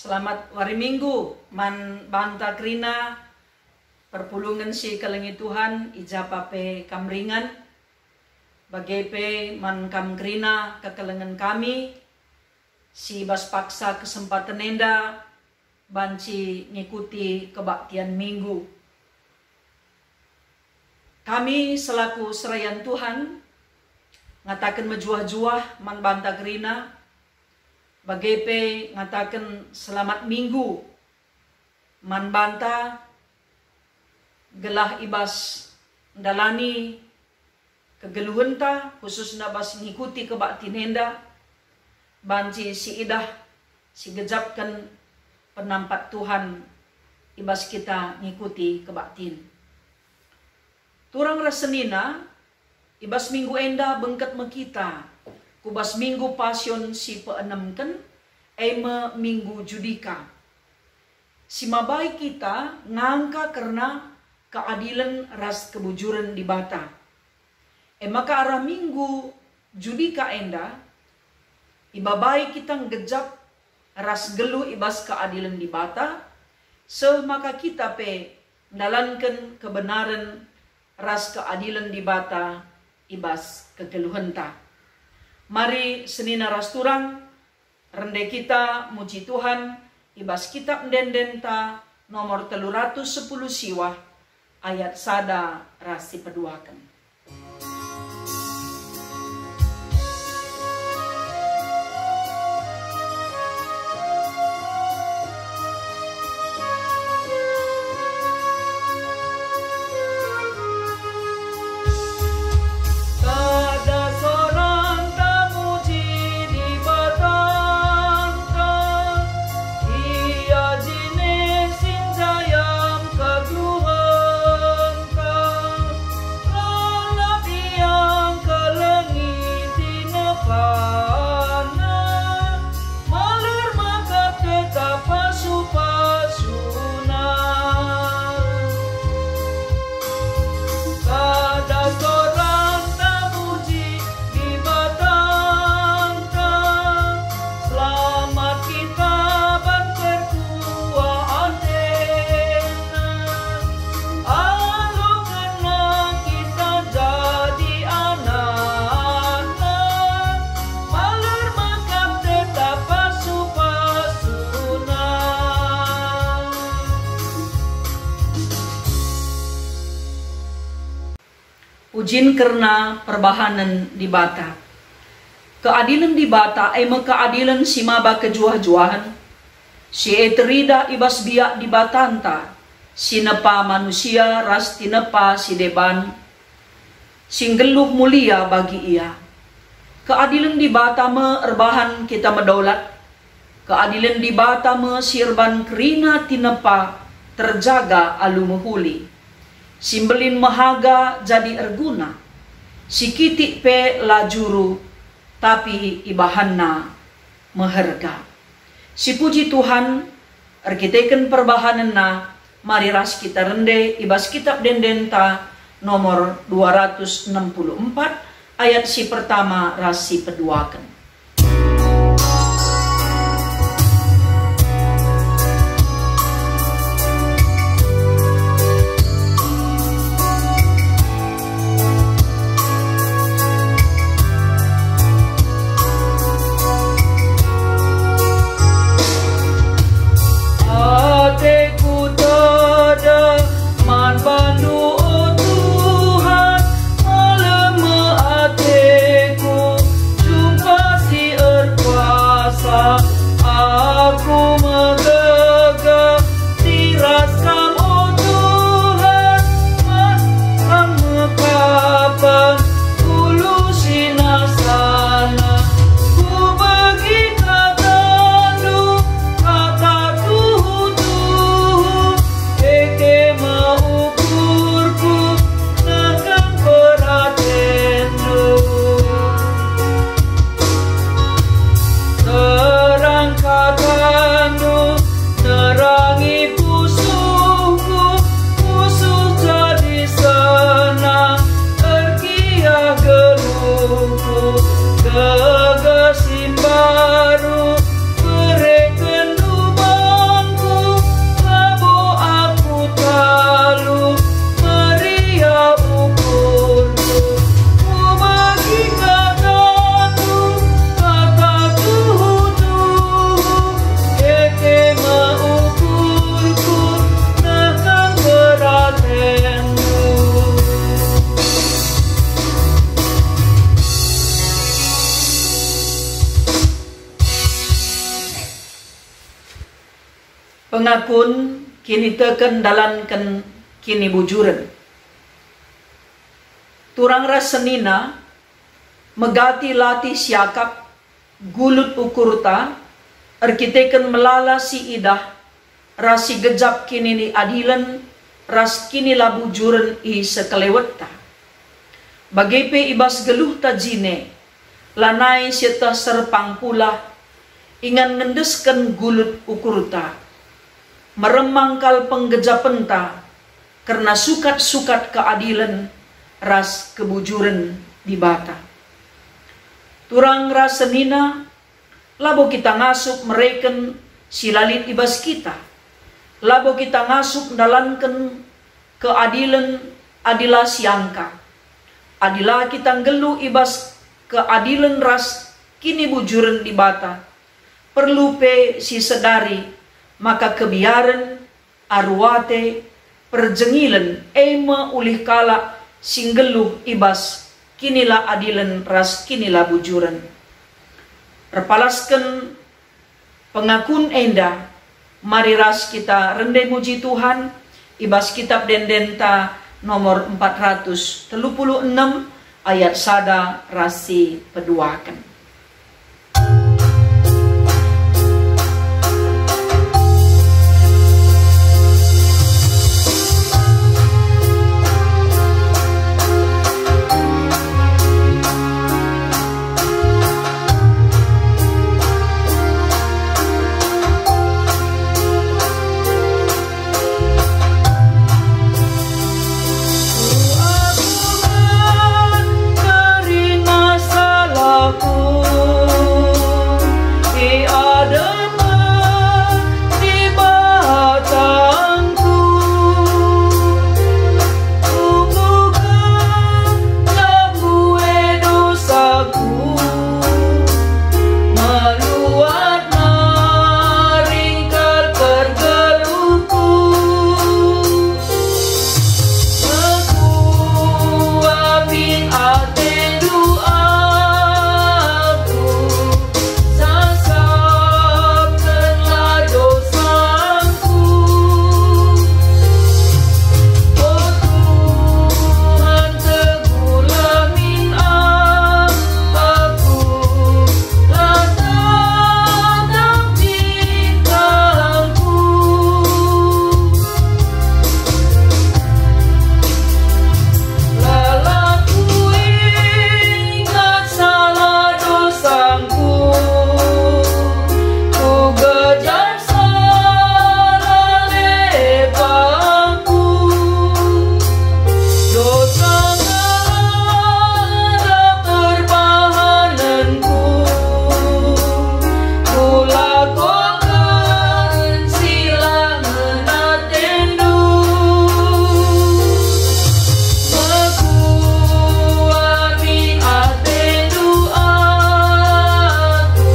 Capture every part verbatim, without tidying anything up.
Selamat wari Minggu man banta kerina perpulungen si kelengi Tuhan, i ja pa pe kam ringan. Bage pe man kam kerina kekelengen kami si bas paksa kesempaten enda banci ngikuti kebaktian Minggu. Kami selaku serayan Tuhan ngataken mejuah-juah man banta kerina, bage pe ngataken selamat Minggu man banta, gelah i bas ndalani kegeluhenta, khususna bas ngikuti kebaktin enda, banci siidah sigejapken penampat Tuhan i bas kita ngikuti kebaktin. Turang ras senina, i bas minggu enda bengket me kita ku bas Minggu Pasion si peenemken, e me Minggu Judika. Si mabai kita ngangka kerna keadilen ras kebujuren Dibata. E maka arah Minggu Judika enda, ibabai kita nggejap ras nggeluh i bas keadilen Dibata, seh maka kita pe ndalanken kebenaren ras keadilen Dibata i bas kegeluhenta. Mari senina ras turang, rende kita muji Tuhan i bas Kitap Ende-endenta nomor telu ratus sepuluh siwah, ayat sada ras si peduaken. Sada soran tamuji Dibatanta, Ia jine si njayam kegeluhenta, lalap Ia ngkelengi tinepana, malur mekap tetap pasu-pasuna. Sada soran tamuji Dibatanta, selamat kita ban perkuah atena. Alu kena kita jadi anakna, malur mekap tetap pasu-pasuna. Pujin kerna perbahanen Dibata. Keadilen Dibata e me keadilen si maba kejuah-juahen, si e teridah i bas biak Dibatanta, si nepa manusia ras tinepa si deban, si nggeluh mulia bagi Ia. Keadilen Dibata me erbahan kita medolat. Keadilen Dibata me si erban kerina tinepa terjaga alu mehuli, si mbelin mehaga jadi erguna, si kitik pe la juru, tapi ibahanna meherga. Sipuji Tuhan, erkiteken perbahanenna, mari ras kita rende i bas Kitap Ende-endenta nomor dua ratus enam puluh empat, ayat si pertama ras si peduaken. Ateku tada man bandu, o Tuhan, malem me ateku, jumpa Pengakun kiniteken ndalanken kinibujuren. Turang ras senina, megati latih siakap, gulut ukurta, erkiteken melala si idah, ras si gejap kiniadilen ras kinilabujuren i sekelewetta. Bage pe i bas geluhta jine, lanai sieteh serpang pulah, ingan ngendesken gulut ukurta. Meremang kal penggejapenta kerna sukat-sukat keadilen ras kebujuren Dibata. Turang ras senina, labo kita ngasup mereken si la lit i bas kita. Labo kita ngasup ndalanken keadilen adi la siangka. Adi la kita nggeluh i bas keadilen ras kinibujuren Dibata, perlu pe sisedari maka kebiaren, aru ate, perjengilen, e me ulih kalak si nggeluh i bas kinilaadilen ras kinilabujuren. Erpalasken pengakun enda, mari ras kita rende muji Tuhan i bas Kitap Ende-Endenta nomor empat ratus telu puluh enem, ayat sada ras si peduaken. Kuakap kerina salahku i adepen Dibatangku. Tunggu genap kue dosaku, meluat naring kal pergeluhku. Mekuah min atendu aku, sasapkenlah dosaku. O Tuhan, teguhlah min aku, la tetap tingkahku. Lalap kuingat salah dosangku, kugejap salah lepangku. Dosa ngarap perbahanenku, kulakoken si la ngena atendu. Mekuah min atendu aku,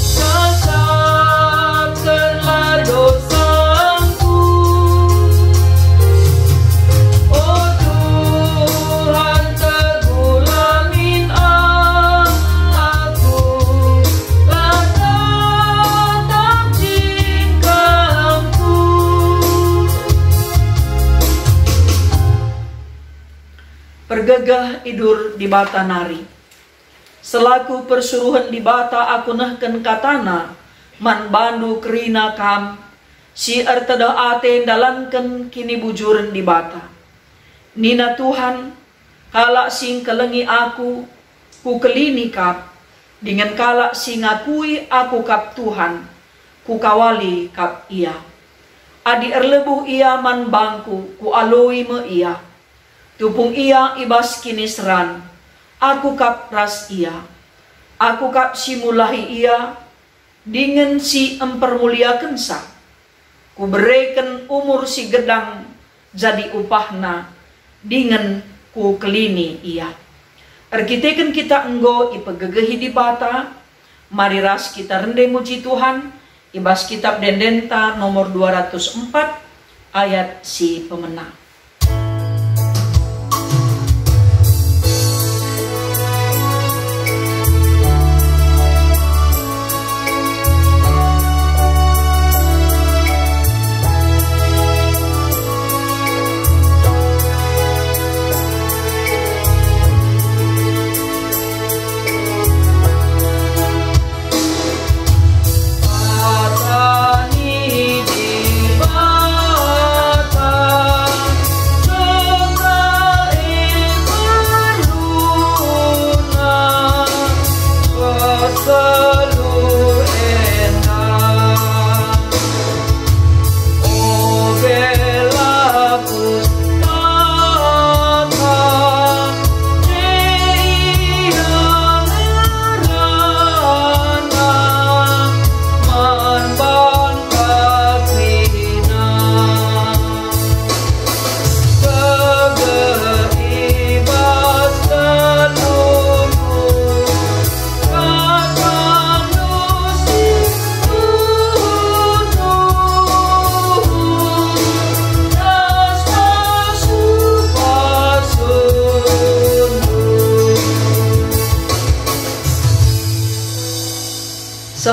sasapkenlah dosangku. O Tuhan, teguhlah min aku, la tetap tingkahku. Pergegeh idur Dibata nari. Selaku persuruhen Dibata aku nehken kataNa man bandu kerina kam si ertedeh ate ndalanken kinibujuren Dibata. Nina Tuhan, "Kalak si ngkelengi Aku, Kukelini kap, dingen kalak si ngakui Aku kap Tuhan, Kukawali kap ia. Adi erlebuh ia man bangKu, Kualoi me ia. Tupung ia i bas kiniseran, Aku kap ras ia. Aku kap si mulahi ia, dingen si mpermuliakensa. Kubereken umur si gedang jadi upahna, dingen Kukelini ia." Erkiteken kita enggo ipegegehi Dibata, mari ras kita rende muji Tuhan i bas Kitap Ende-Endenta nomor dua ratus empat, ayat si pemena.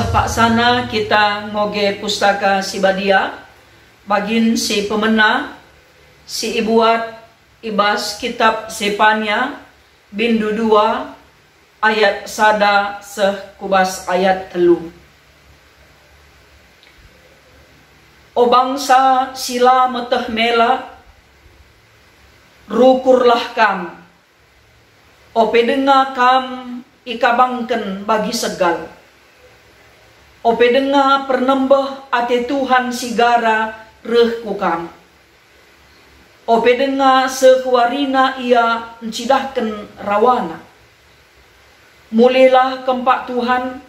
Paksana kita ngoge Pustaka Si Badia, bagin si pemena, si ibuat i bas Kitap Zefania, bindu dua, ayat sada seh ku bas ayat telu. O bangsa si la meteh mela, rukurlah kam. Ope denga kam ikabangken bagi segal. Ope denga pernembeh ate Tuhan si gara reh ku kam. Ope denga seh warina ia ncidahken rawana. Mulilah kempak Tuhan,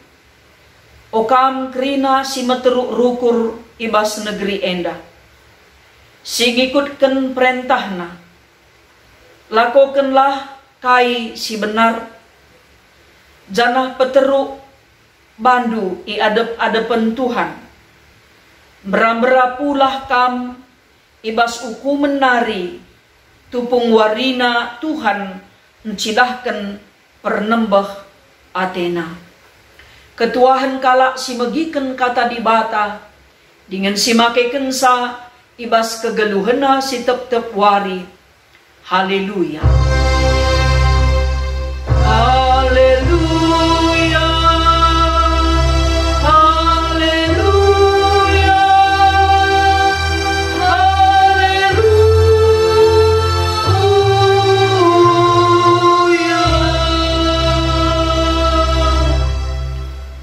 o kam kerina si meteruk rukur i bas negeri enda, si ngikutken perentahna. Lakokenlah kai si benar, janah peteruk bandu i adep-adepen Tuhan. Mbera-mbera pulah kam i bas ukumen nari, tupung warina Tuhan ncidahken pernembeh atena. Ketuahen kalak si megiken kata Dibata, dingen si makekenca i bas kegeluhenna si tep-tep wari. Haleluya. Haleluya. Haleluya. Haleluya.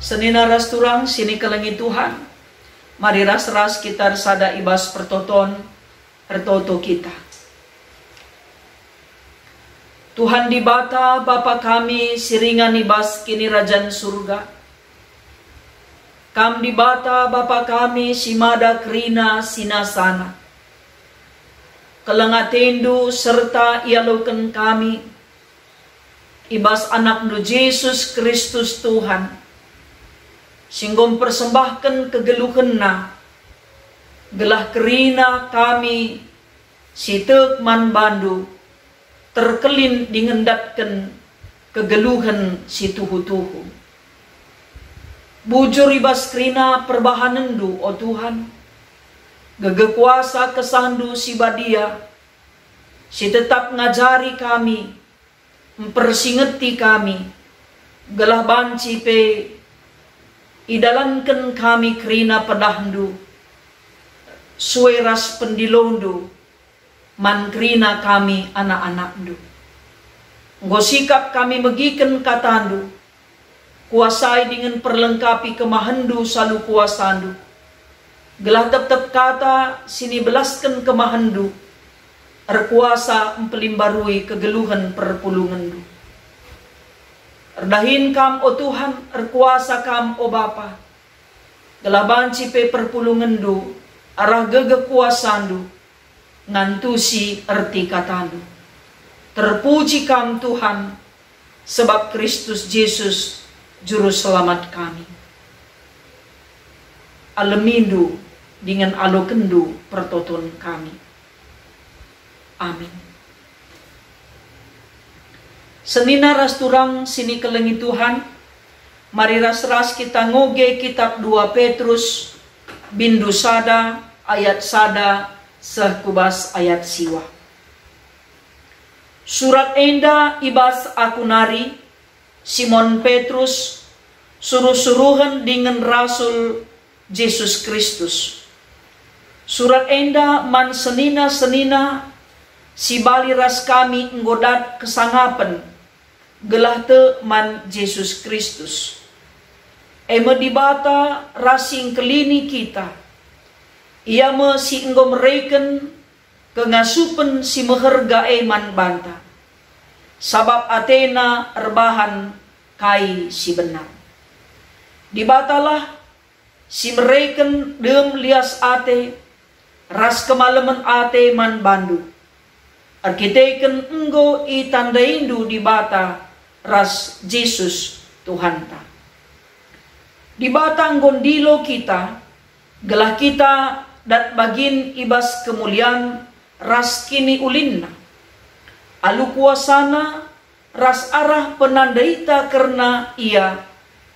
Senina ras turang si nikelengi Tuhan, mari ras-ras kita ersada i bas pertoton, ertoto kita. Tuhan Dibata, Bapa kami si ringan i bas Kinirajan Surga, Kam Dibata, Bapa kami si mada kerina sinasana. Keleng ateNdu serta ialoken kami i bas AnakNdu Jesus Kristus Tuhan, si enggo mpersembahken kegeluhenNa, gelah kerina kami si tek man baNdu terkelin dingen ndatken kegeluhen si tuhu-tuhu. Bujur i bas kerina perbahanenNdu, o Tuhan, gegeh kuasa KesahNdu si badia, si tetap ngajari kami, mpersingeti kami, gelah banci pe idalanken kami kerina pedahNdu, sue ras pendilondu man kerina kami anak-anakNdu. Enggo sikap kami megiken kataNdu, kuasai dingen perlengkapi kemahenNdu salu kuasaNdu, gelah tep-tep kata si nibelasken kemahenNdu erkuasa mpelimbarui kegeluhen perpulungenNdu. Erdahin Kam, o Tuhan, erkuasa Kam, o Bapa, gelah banci pe perpulungenNdu arah gegeh kuasaNdu ngantusi erti kataNdu. Terpuji Kam, Tuhan, sebab Kristus Jesus, Juru Selamat kami. AleminDu dingen alokenNdu pertoton kami. Amin. Senina ras turang si nikelengi Tuhan, mari ras-ras kita ngoge kitab dua Petrus, bindu sada, ayat sada seh ku bas ayat siwah. Surat enda i bas aku nari, Simon Petrus, suruh-suruhen dingen rasul Jesus Kristus. Surat enda man senina-senina si bali ras kami enggo dat kesangapen, gelah tek man Jesus Kristus. E me Dibata ras si engkelini kita. Ia me si enggo mereken kengasupen si meherga e man banta, sabap ateNa erbahan kai si benar. Dibatalah si mereken dem lias ate ras kemalemen ate man bandu, erkiteken enggo itandaindu Dibata ras Jesus Tuhanta. Dibata enggo ndilo kita, gelah kita dat bagin i bas kemulian ras kiniulinNa. Alu kuasaNa ras arah penandaita kerna Ia,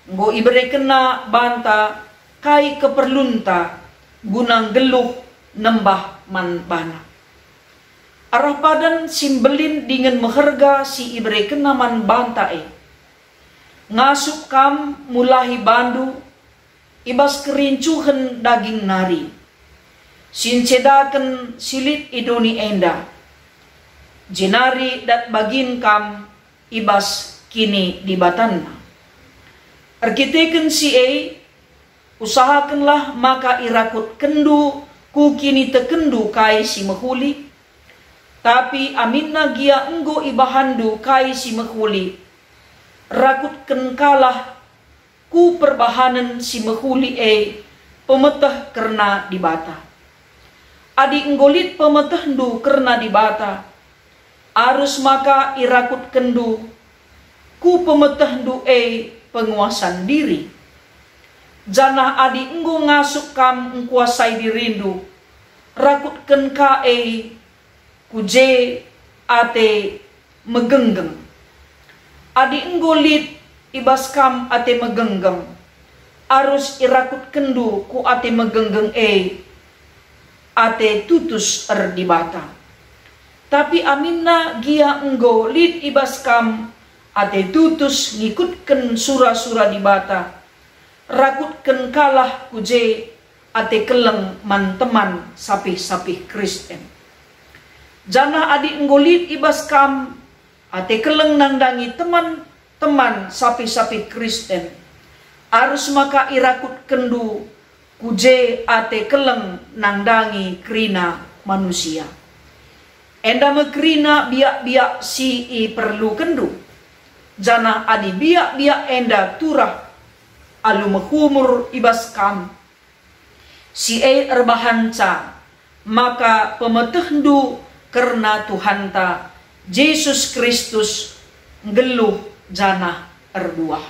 Enggo iberekenNa banta kai keperlunta guna nggeluh nembah man baNa. Arah padan si mbelin dingen meherga si iberekenNa man banta e, ngasup kam mulahi bandu i bas kerincuhen daging nari, si ncedaken si lit i doni enda, jenari dat bagin kam i bas kinidibatan. Erkiteken si e, usahakenlah maka irakutkenndu ku kinitekenndu kai si mehuli, tapi aminna gia enggo ibahanndu kai si mehuli, rakutkenkalah ku perbahanen si mehuli e pemeteh kerna Dibata. Adi enggo lit pemetehndu kerna Dibata, arus maka irakutkenndu ku pemetehndu e penguasan diri. Janah adi enggo ngasup kam ngkuasai dirindu, rakutken ka e ku je ate megenggeng. Adi enggo lit i bas kam ate megenggeng, arus irakutkenndu ku ate megenggeng e ate tutus erdibata. Tapi aminna gia enggo lit i bas kam ate tutus ngikutken sura-sura Dibata, rakutken kalah ku je ate keleng man teman sapih-sapih Kristen. Janah adi enggo lit i bas kam ate keleng nandangi teman-teman sapih-sapih Kristen, arus maka irakutkenndu ku je ate keleng nandangi kerina manusia. Enda me kerina biak-biak si iperlukenndu. Janah adi biak-biak enda turah alu mehumur i bas kam, si e erbahanca maka pemetehndu kerna Tuhanta Jesus Kristus nggeluh janah erbuah.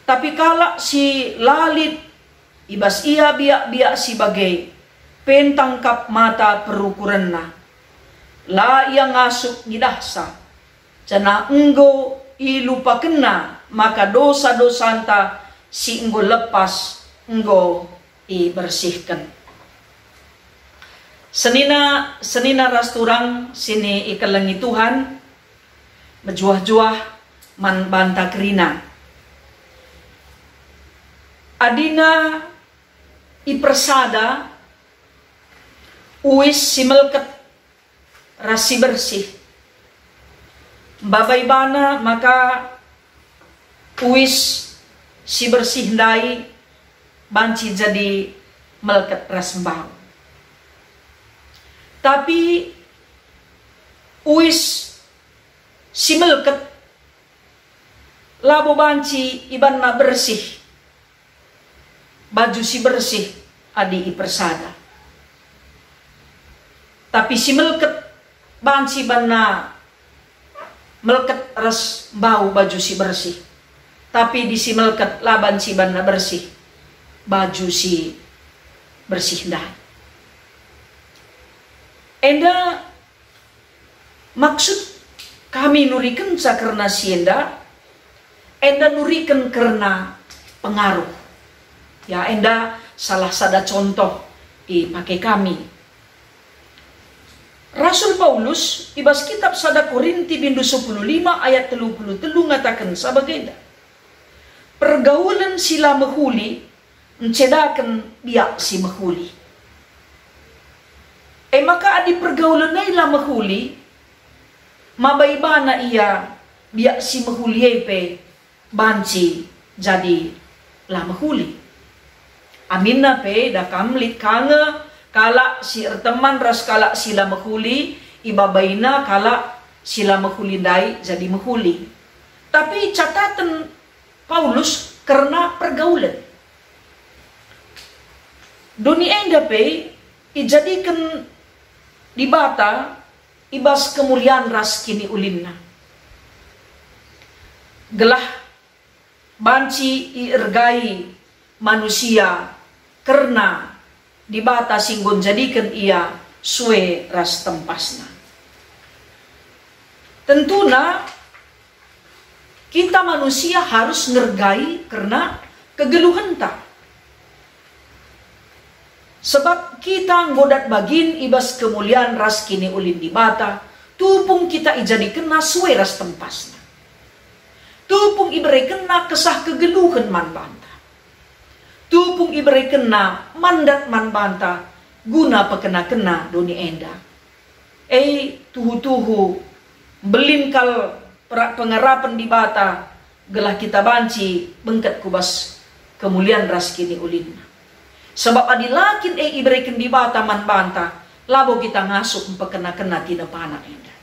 Tapi kalak si la lit i bas ia biak-biak si bage, pentang kap mata perukurenna. La ia ngasup ngidahsa, janah enggo ilupakenna maka dosa-dosanta si enggo lepas enggo ibersihken. Senina, senina ras turang si ikelengi Tuhan, mejuah-juah man banta kerina. Adina ipersada uis si melket ras si bersih. Mbabai bana maka uis si bersih ndai banci jadi melket ras mbau. Tapi uis si melket labo banci ibanna bersih, baju si bersih adi ipersada. Tapi si melket banci banna melket ras mbau baju si bersih. Tapi di si melket la banci banna bersih baju si bersih ndai. Enda maksud kami nurikenca kerna si enda, enda nuriken kerna pengaruh. Ya, enda salah sada contoh ipake kami. Rasul Paulus i bas kitab sada Korinti bindu sepuluh lima ayat telu puluh telu ngatakenca bagenda, "Pergaulen si la mehuli ncedaken biak si mehuli." E maka adi pergaulen e la mehuli, maba ibana ia biak si mehuli e pe banci jadi la mehuli. Aminna pe da kam lit ka nge kalak si erteman ras kalak si la mehuli, ibabaina kalak si la mehuli ndai jadi mehuli. Tapi cataten Paulus kerna pergaulen. Doni enda pe ijadiken Dibata i bas kemulian ras kiniulinna, gelah banci iergai manusia kerna Dibata si enggo njadiken ia sue ras tempasna. Tentuna, Kita manusia harus ngergai kerna kegeluhenta. Sebab kita enggo dat bagin i bas kemulian ras kiniulin Dibata, tupung kita ijadikenNa sue ras tempasNa. Tupung iberekenNa kesah kegeluhen man banta. Tupung iberekenNa mandat man banta guna pekena-kena doni enda. E, tuhu-tuhu, mbelin kal perak pengarapen Dibata gelah kita banci bengket ku bas kemulian ras kiniulinNa. Sabap adi la kin e ibereken Dibata man banta, labo kita ngasup mpekena-kena tinepaNa enda.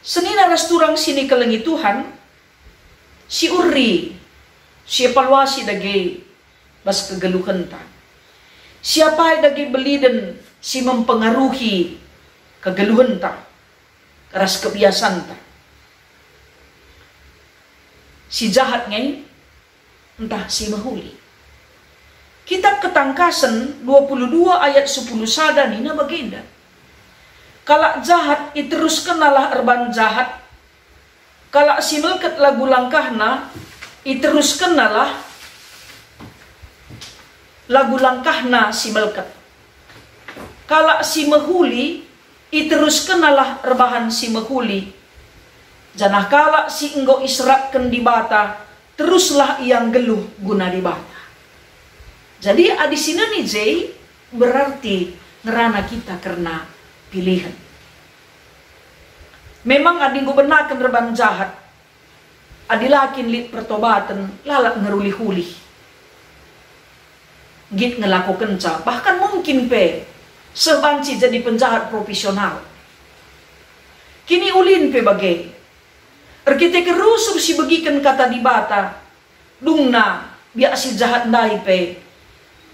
Senina ras turang si nikelengi Tuhan, si uri, si evaluasi dage bas kegeluhenta. Siapai dage beliden si mempengaruhi kegeluhenta ras kebiasanta. Si jahat nge, ntah si mehuli. Kitab Ketangkasen dua puluh dua ayat sepuluh sada nina bagenda, "Kalak jahat iteruskennalah erban jahat, kalak si melket lagu langkahna iteruskennalah lagu langkahna si melket. Kalak si mehuli iteruskennalah erbahan si mehuli, janah kalak si enggo iserapken Dibata teruslah ia nggeluh guna Dibata." Jadi, adi si neni je, berarti ngerana kita kerna pilihen. Memang adi enggo benaken erban jahat, adi la kin lit pertobaten, lalap ngerulih-ulih. Nggit ngelakokenca, bahkan mungkin pe seh banci jadi penjahat profesional. Kiniulin pe bage. Erkiteken rusur si begiken Kata Dibata, dungna biak si jahat ndai pe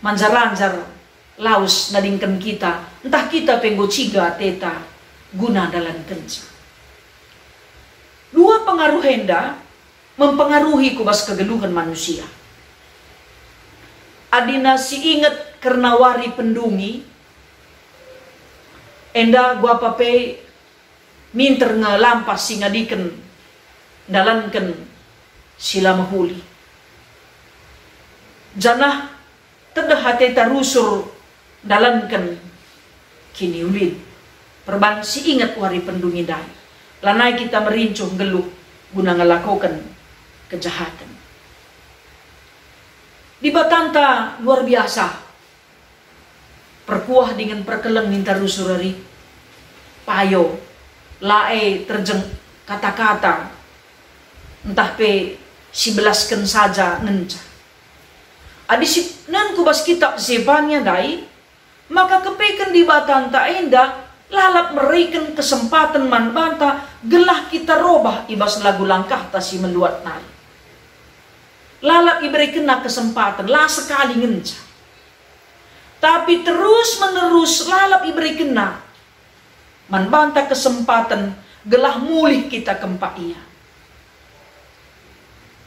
manjar-anjar lawes nadingken kita, ntah kita pe enggo ciga ateta guna ndalankenca. Dua pengaruh enda mempengaruhi ku bas kegeluhen manusia. Adina si inget kerna wari pendungi, enda guapa pe minter nge lampas si ngadiken ndalanken si la mehuli. Janah tedeh ateta rusur ndalanken kiniulin. Perban si inget wari pendungi ndai, lanai kita merincuh nggeluh guna ngelakoken kejahaten. Dibatanta luar biasa, perkuah dingen perkeleng ninta rusur ari. Payo, la e terjeng kata-kata, ntah pe sibelasken saja ngenca. Adi si nengku bas kitab Zefania ndai, maka kepeken Dibatanta enda lalap mereken kesempaten man banta gelah kita robah i bas lagu langkahta si meluat nari. Lalap iberekenna kesempaten, la sekali ngenca. Tapi terus-menerus lalap iberekenna man banta kesempaten gelah mulih kita kempak ia.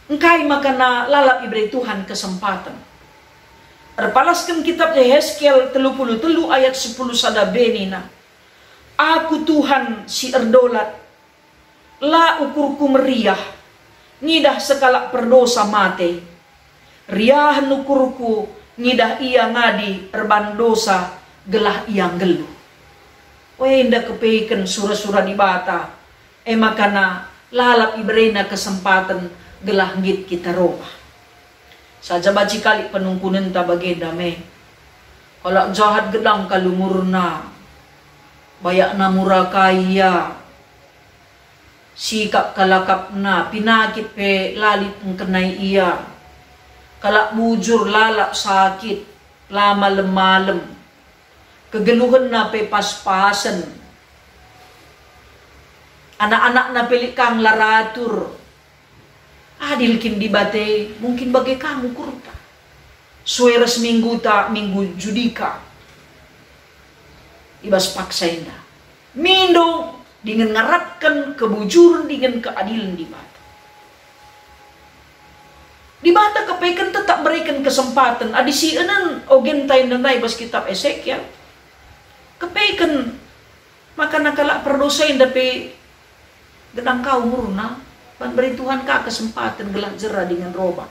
Engkai makana lalap ibere Tuhan kesempaten? Erpalasken kitab Yehezkiel telu puluh telu ayat sepuluh sada b nina, "Aku Tuhan si erdolat, la ukurku meriah, ngidah sekalak perdosa mate. Riahen ukurku ngidah ia ngadi erban dosa gelah ia nggeluh." Enda kepeken sura-sura Dibata, e makana lalap iberena kesempaten gelah nggit kita robah. Saja banci kali penungkunenta bagenda me. Kalak jahat gedang kal umurna, bayakna mura kai ia, sikap kalakapna, pinakit pe la lit engkenai ia. Kalak bujur lalap sakit, la malem-malem. Kegeluhenna pe pas-pasen. Anak-anakna pe lit kang la ratur. Adil kin Dibata e? Mungkin bage kam ukurta. Sue ras mingguta, minggu Judika. I bas paksa enda, mindo dingen ngarapken kebujuren dingen keadilen Dibata. Dibata kepeken tetap mereken kesempaten. Adi si enen ogenta enda ndai bas kitab Esekiel, kepeken makana kalak perdosa enda pe Gedang ka umurna, ban bere Tuhan ka kesempaten gelah jera dingen robah.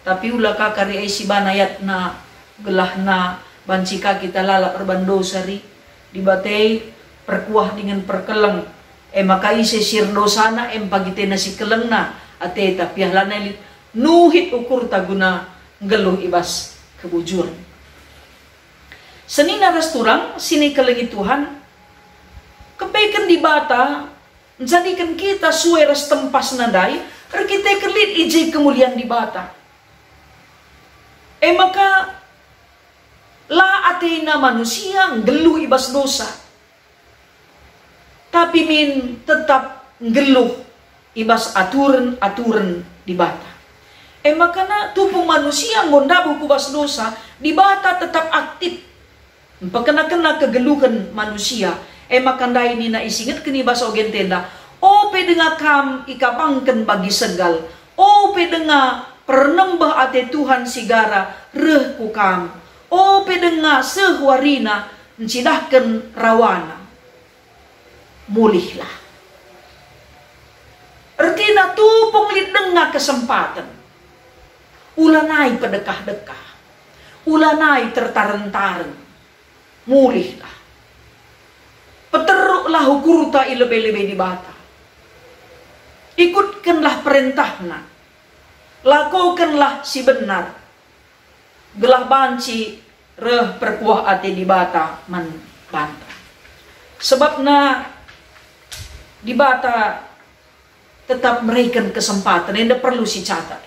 Tapi ula ka kari e si bana ayatna, gelahna banci ka kita lalap erban dosa ri. Dibata e perkuah dingen perkeleng. E maka ise si erdosana, e mpagitena si kelengna ateta, piah lanai lit nuhit ukurta guna nggeluh i bas kebujuren. Senina ras turang si nikelengi Tuhan, kepeken Dibata njadiken kita sue ras tempasna ndai erkiteken lit i je kemulian Dibata. E maka la atena manusia nggeluh i bas dosa, tapi min tetap nggeluh i bas aturen-aturen Dibata. E maka na tupung manusia enggo ndabuh ku bas dosa, Dibata tetap aktif mpekena-kena kegeluhen manusia. E maka ndai nina isingetken i bas ogen tenda, "O pe denga kam ikabangken bagi segal, o pe denga pernembeh ate Tuhan si gara reh ku kam, o pe denga seh warina ncidahken rawana, mulihlah." Ertina tupung lit denga kesempaten. Ulanai pedekah-dekah. Ulanai tertaren-taren. Mulihlah. Peteruklah ukurta i lebe-lebe Dibata. Ikutkenlah perentahna. Lakokenlah si benar. Gelah banci reh perkuah ate Dibata man banta. Sebabna Dibata tetap mereken kesempaten, enda perlu sicatat.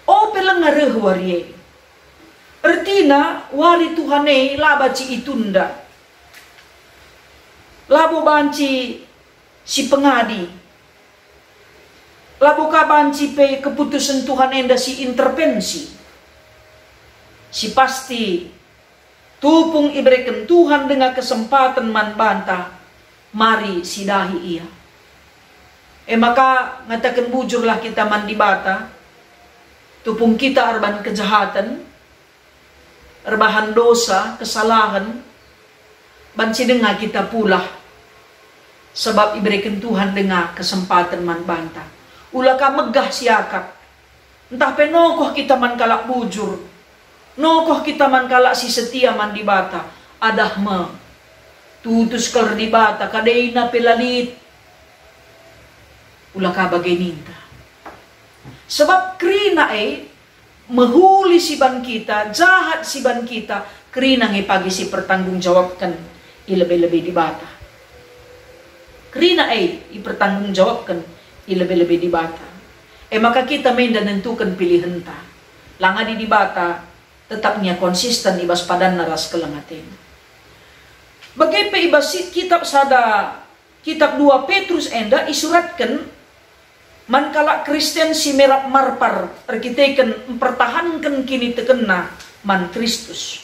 O pe lenga reh wari e. Ertina wari Tuhan e la banci itunda. Labo banci sipengadi. Labo ka banci pe keputusen Tuhan enda si intervensi. Si pasti, tupung ibereken Tuhan denga kesempaten man banta, mari sidahi Ia. E maka, ngataken bujurlah kita man Dibata, tupung kita erban kejahaten, erbahan dosa, kesalahen, banci denga kita pulah, sabap ibereken Tuhan denga kesempaten man banta. Ula ka megah siakap, ntah pe nokoh kita man kalak bujur, nokoh kita man kalak si setia man Dibata, adah me, tutus kal Dibata, kadeina pe la lit. Ula ka bage ninta. Sebab kerina e, mehuli si ban kita, jahat si ban kita, kerina nge pagi si pertanggung jawabken i lebe-lebe Dibata. Kerina e ipertanggung jawabken i lebe-lebe Dibata. E maka kita me enda nentuken pilihenta. Langadi Dibata, tetap nge konsisten i bas padanna ras keleng atena. Bage pe i bas si-, kitab sada, kitab dua Petrus enda isuratken man kalak Kristen si merap marpar erkiteken mpertahanken kinitekenna man Kristus.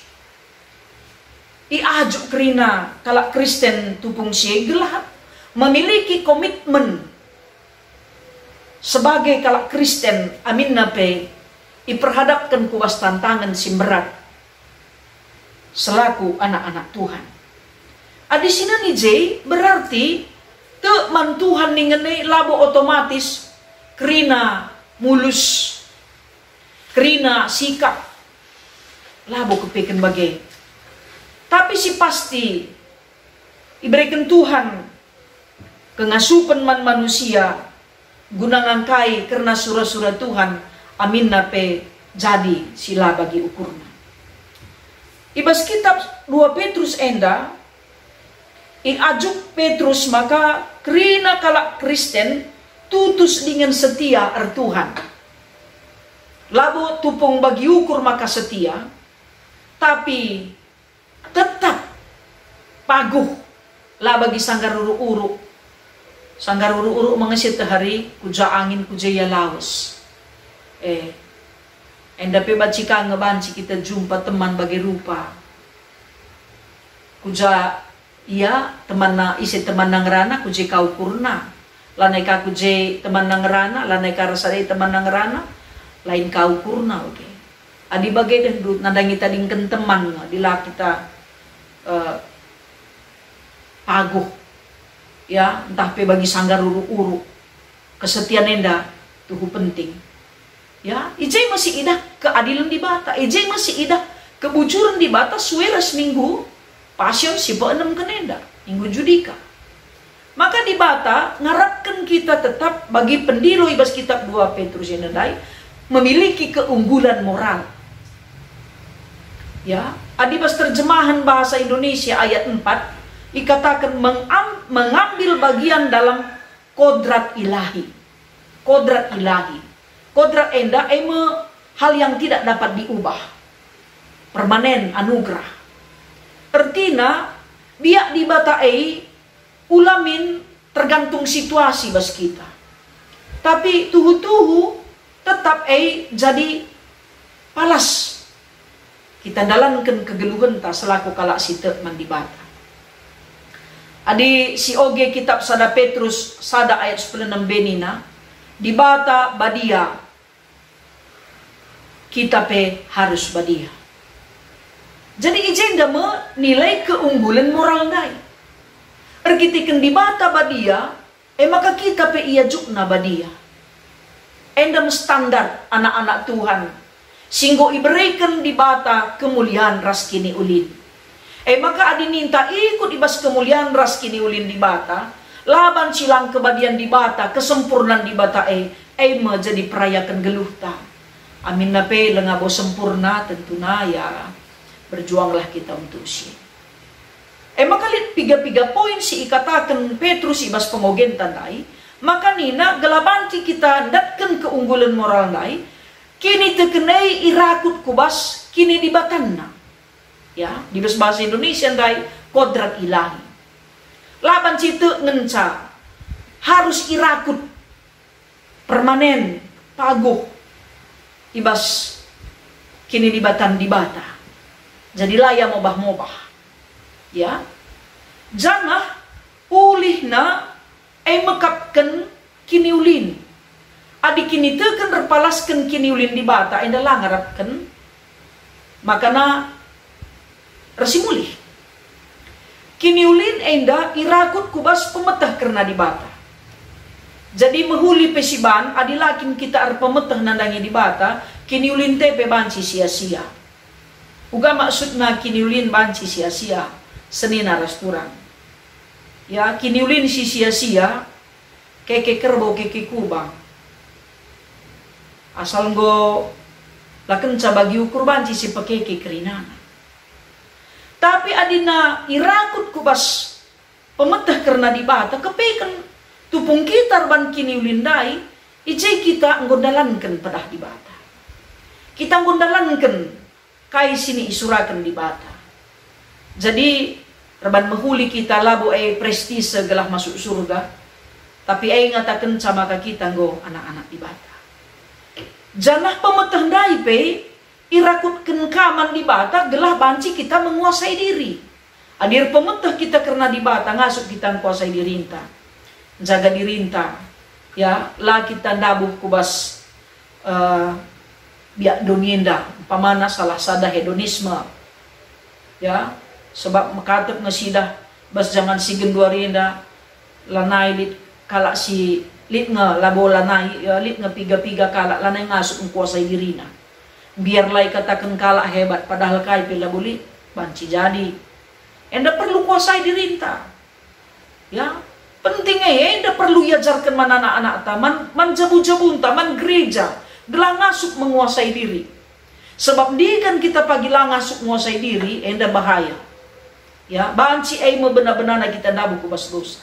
Iajuk kerina kalak Kristen tupung si e gelah memiliki komitmen sebagai kalak Kristen, aminna pe iperhadapken ku bas tantangen si mberat selaku anak-anak Tuhan. Adi si neni je, berarti tek man Tuhan ningen e labo otomatis kerina mulus, kerina sikap, labo kepeken bage. Tapi si pasti, ibereken Tuhan kengasupen man manusia guna ngangkai kerna sura-sura Tuhan, aminna pe jadi si la bagi ukurna. I bas kitab dua Petrus enda, iajuk Petrus maka kerina kalak Kristen tutus dingen setia ertuhan. Labo tupung bagi ukur maka setia, tapi tetap paguh, la bagi sanggar uruk-uruk. Sanggar uruk-uruk mengesi tehari, ku ja angin, ku ja ia lawes. Eh, enda pe banci ka nge banci kita jumpa teman bage rupa. Ku ja ia temanna, ise temanna ngerana, ku je ka ukurna. Lanai ka ku je temanna ngerana, lanai ka rasa dai temanna ngerana, lain ka ukurna, oke. Adi bage dehndu nandangi tadingken teman nge, adi la kita, eh, paguh. Ya, ntah pe bagi sanggar uruk-uruk. Kesetian enda tuhu penting. Ya, i je me siidah keadilen Dibata, i je me siidah kebujuren Dibata sue ras minggu Pasion si peenemken enda, minggu Judika. Maka Dibata ngarapken kita tetap bagi pendilo i bas kitab dua Petrus enda ndai memiliki keunggulan moral. Ya, adi bas terjemahan bahasa Indonesia ayat empat ikataken mengam-, mengambil bagian dalam kodrat ilahi. Kodrat ilahi. Kodrat enda e me hal yang tidak dapat diubah. Permanen, anugerah. Ertina, biak Dibata e ulamin tergantung situasi bas kita. Tapi tuhu-tuhu tetap e jadi palas kita ndalanken kegeluhenta selaku kalak si tek man Dibata. Adi sioge kitab sada Petrus sada ayat sepuluh enam b nina, "Dibata badia, kita pe harus badia." Jadi i jenda me nilai keunggulen moral ndai. Erkiteken Dibata badia, e maka kita pe iajukNa badia. Enda me standar anak-anak Tuhan si enggo ibereken Dibata kemulian ras kiniulin. E maka adi ninta ikut i bas kemulian ras kiniulin Dibata, la banci lang kebadian Dibata, kesempurnan Dibata e, e me jadi perayaken geluhta. Aminna pe langa bo sempurna, tentuna ya berjuanglah kita untuk si. E maka lit piga-piga poin si ikataken Petrus i bas pengogenta ndai, maka nina gelah banci kita ndatken keunggulen moral ndai, kiniteken e irakut ku bas kinidibatanna. Ya, di bas bahasa Indonesia ndai kodrat ilahi. La banci tek ngenca, harus irakut permanen, paguh i bas kinidibatan Dibata. Jadi la ia mobah-mobah. Ya. Janah ulihna e mekapken kiniulin. Adi kiniteken erpalasken kiniulin Dibata enda la ngarapken, makana ersimulih. Kiniulin enda irakut ku bas pemeteh kerna Dibata. Jadi mehuli pe siban, adi la kin kita erpemeteh nandangi Dibata, kiniulin te pe banci sia-sia. Uga maksudna kiniulin banci sia-sia, senina ras turang. Ya, kiniulin si sia-sia, keke kerbau, keke kubang. Asal enggo la kenca bagi ukur banci si pekeke kerinana. Tapi adina irakut ku bas pemeteh kerna Dibata, kepeken tupung kita erban kiniulin ndai, i je kita enggo ndalanken pedah Dibata. Kita enggo ndalanken kai si niisuraken Dibata. Jadi, erban mehuli kita labo e prestise gelah masuk surga, tapi e ngatakenca maka kita enggo anak-anak Dibata. Janah pemeteh ndai pe irakutken ka man Dibata gelah banci kita menguasai diri. Adi erpemeteh kita kerna Dibata, ngasup kita ngkuasai dirinta, njaga dirinta, ya, la kita ndabuh ku bas, eh, biak doni enda, umpamana salah sada hedonisme, ya, sebab mekatep nge sidah bas jaman si genduari enda, lanai lit kalak si lit nge labo lanai, ya, lit nge piga-piga kalak lanai ngasup ngkuasai dirina. Biar la ikataken kalak hebat, padahal kai pe labo lit banci jadi. Enda perlu kuasai dirinta. Ya, penting e, enda perlu iajarken man anak-anakta, man, man jabu-jabunta, man gereja, gelah ngasup menguasai diri. Sebab ndigan kita pagi la ngasup nguasai diri, enda bahaya. Ya, banci e me bena-benana kita ndabuh ku bas dosa.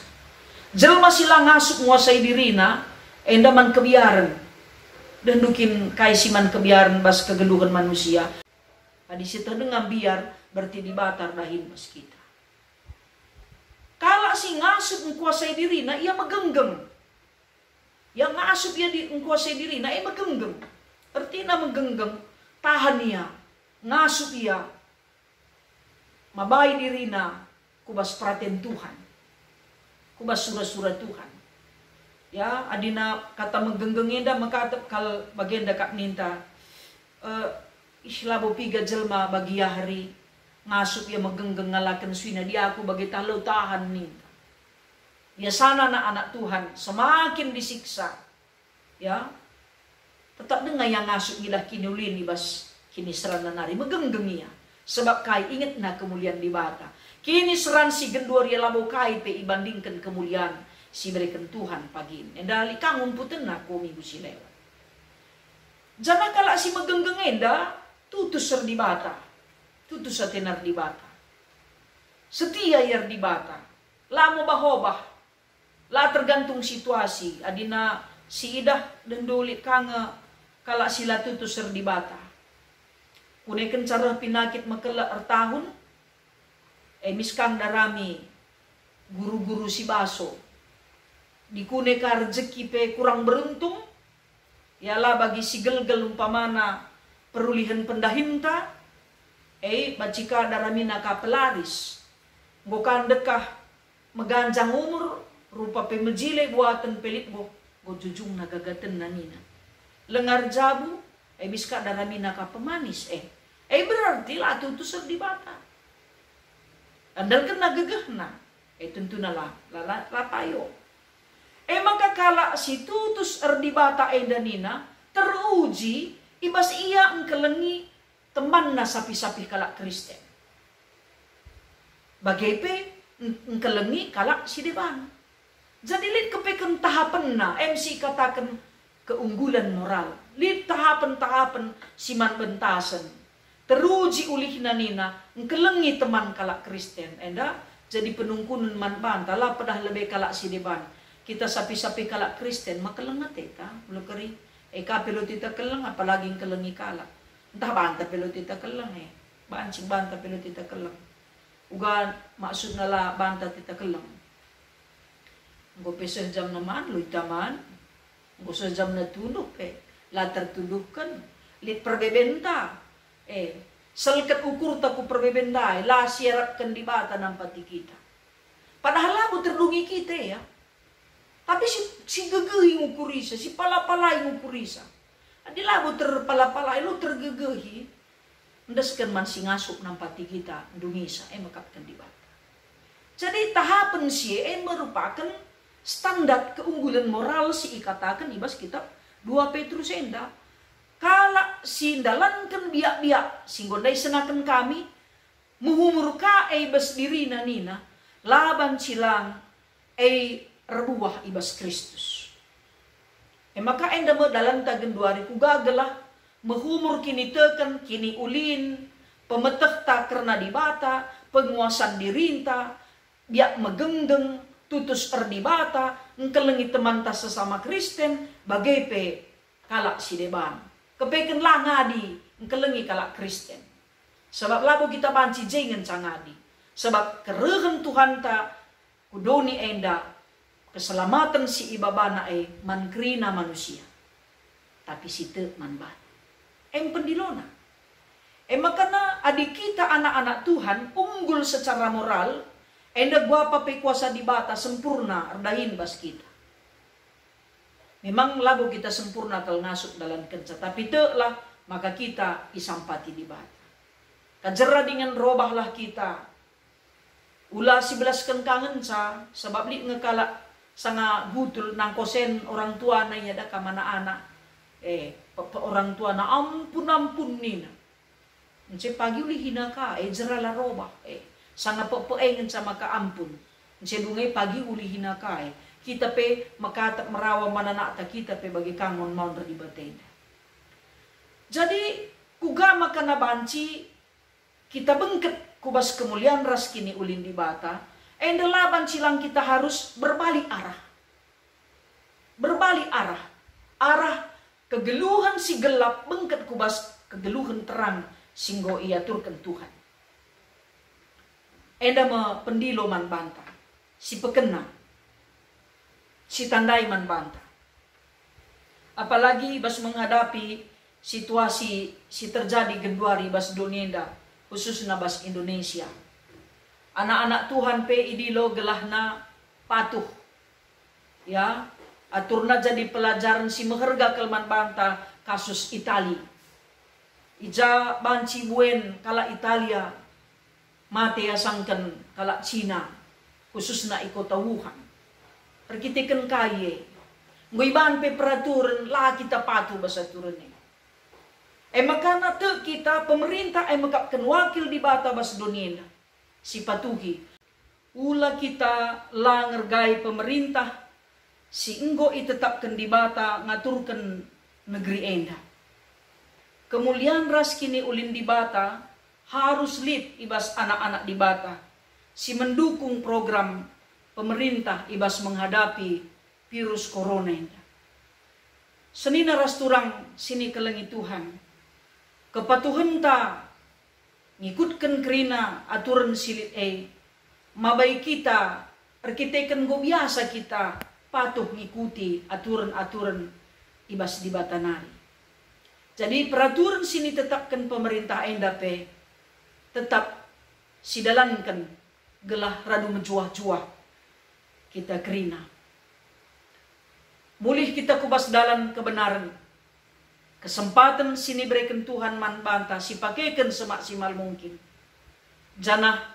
Jelma si la ngasup nguasai dirina, enda man kebiaren. Dendu kin kai si man kebiaren bas kegeluhen manusia? Adi sieteh denga mbiar, berarti Dibata erdahin bas kita. Kalak si ngasup ngkuasai dirina, ia megenggeng. Ia ngasup ia di, ngkuasai dirina, ia megenggeng. Ertina megenggeng, tahan ia, ngasup ia, mabai dirina ku bas peraten Tuhan, ku bas sura-sura Tuhan. Ya, adina kata megenggeng enda mekatep kal bagenda kap ninta, eh, ih, labo piga jelma bagi ia hari ngasup ia megenggeng ngalaken suina, di aku bage tah lau tahan ninta. Biasana anak-anak Tuhan semakin disiksa, ya, tetap denga ia ngasup ngidah kiniulin i bas kiniseranna nari, megenggeng ia. Sebab kai? Ingetna kemulian Dibata. Kiniseran si genduari labo kai pe ibandingken kemulian si ibereken Tuhan pagin. Enda lit ka ngumputenna ku minggu si lewat. Janah kalak si megenggeng enda tutus erdibata, tutus atena erdibata, setia ia erdibata, la mobah-obah, la tergantung situasi. Adina siidah dehndu lit ka nge kalak si la tutus erdibata. Kunekenca reh pinakit mekelek ertahun, e miskang darami guru-guru si baso. Dikune ka rejeki pe kurang beruntung, ia la bagi si gelgel umpamana perulihen pendahinta, e banci ka daramina ka pelaris. Enggo ka ndekah meganjang umur, rupa pe mejile buaten pe lit, enggo, enggo jujungna gagatenna nina, "Lenga erjabu, e bis ka daramina ka pemanis, e." E berarti la tutus erdibata. Andalkenna gegehna, e tentuna la, la, la, la payo. E maka kalak si tutus erdibata enda nina teruji i bas ia engkelengi temanna sapih-sapih kalak Kristen. Bage pe eng-, engkelengi kalak si deban. Jadi lit kepeken tahapenna, em si ikataken keunggulan moral. Lit tahapen-tahapen si man bentasen. Teruji ulihna nina, engkelengi teman kalak Kristen. Enda jadi penungkunen man banta, la pedah lebe kalak si deban. Kita sapih-sapih kalak Kristen, mekeleng ateta, mula keri. E ka pe la tita keleng, apalagi engkelengi kalak. Ntah banta pe la tita keleng, e. Banci banta pe la tita keleng. Uga maksudna la banta tita keleng. Enggo pe seh jamna man, luita man. Enggo seh jamna tunduh pe, la tertuduhken. Lit perbebenta. E, selket ukurta ku perbebenta e, la siarapken Dibata nampati kita. Padahal labo terdungi kita, ya. Tapi si, si gegehi ngukurisa, si pala-palai ngukurisa. Adi labo terpala-palai, lo tergegehi, endesken man si ngasup nampati kita, ndungisa, e mekapken Dibata. Jadi tahapen si e merupaken standar keunggulan moral si ikataken i bas kitab dua Petrus enda. Kalak si ndalanken biak-biak si enggo ndai senaken kami, mehumur ka e i bas dirina nina, la banci lang e erbuah i bas Kristus. E maka enda me dalanta genduari kuga gelah mehumur kiniteken, kiniulin, pemetehta kerna Dibata, penguasan dirinta, biak megenggeng, tutus erdibata, engkelengi temanta sesama Kristen, bage pe kalak si deban. Kepeken la ngadi engkelengi kalak Kristen. Sabap labo kita banci je ngenca ngadi. Sabap kerehen Tuhanta ku doni enda, keselamaten si ibabana e man kerina manusia. Tapi si tek man bana. Em pendilona. E makana adi kita anak-anak Tuhan unggul secara moral, enda guapa pe kuasa Dibata sempurna erdahin bas kita. Memang labo kita sempurna kal ngasup dalankenca, tapi teklah maka kita isampati Dibata. Kajera dingen robahlah kita. Ula sibelasken ka ngenca, sabap lit nge kalak sanga gutul nangkosen orang tuana ia da ka man anak. Eh, pe-, pe orang tuana, "Ampun, ampun," nina. Ence pagi ulihina ka, e jera la robah, e. Sanga pekpek e ngenca maka ampun. Ence dunge pagi ulihina ka, e. Kita pe mekatep merawa man anakta, kita pe bage ka ngon maun erdibata enda. Jadi, kuga maka na banci kita bengket ku bas kemulian ras kiniulin Dibata, enda la banci lang kita harus berbalik arah. Berbalik arah. Arah kegeluhen si gelap bengket ku bas kegeluhen terang si enggo iaturken Tuhan. Enda me pendilo man banta, si pekena, si tandai man banta. Apalagi bas menghadapi situasi si terjadi genduari bas doni enda, khususna bas Indonesia. Anak-anak Tuhan pe idilo gelahna patuh. Ya, aturna jadi pelajaren si meherga kal man banta kasus Itali. I ja banci buen kalak Italia mate iasangken kalak Cina, khususna i kota Wuhan. Erkiteken kai e? Enggo iban pe peraturen, la kita patuh bas aturen e. E maka tek kita, pemerintah e mekapken wakil Dibata bas doni enda, sipatuhi. Ula kita la ngergai pemerintah si enggo itetapken Dibata ngaturken negeri enda. Kemulian ras kiniulin Dibata harus lit i bas anak-anak Dibata si mendukung program pemerintah i bas menghadapi virus corona enda. Senina ras turang si nikelengi Tuhan, kepatuhenta ngikutken kerina aturen si lit e, mabai kita erkiteken enggo biasa kita patuh ngikuti aturen-aturen i bas Dibata nari. Jadi, peraturen si nitetapken pemerintah enda pe tetap sidalanken gelah radu mejuah-juah kita kerina. Mulih kita ku bas dalan kebenaren. Kesempaten si nibereken Tuhan man banta sipakeken semaksimal mungkin. Janah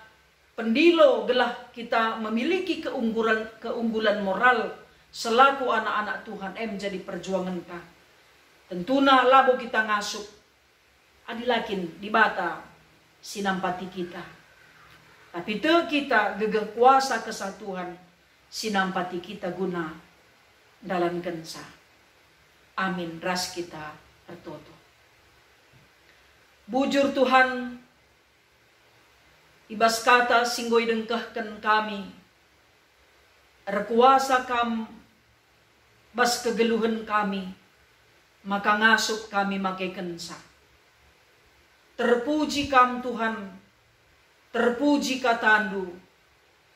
pendilo gelah kita memiliki keunggulan, keunggulan moral selaku anak-anak Tuhan, em jadi perjuangenta. Tentuna labo kita ngasup adi la kin Dibata si nampati kita. Tapi tek kita gegeh kuasa Kesah Tuhan si nampati kita guna ndalankenca. Amin. Ras kita ertoto. Bujur Tuhan, i bas kata si enggo idengkehken kami, erkuasa Kam bas kegeluhen kami, maka ngasup kami makekenca. Terpuji Kam, Tuhan, terpuji kataNdu,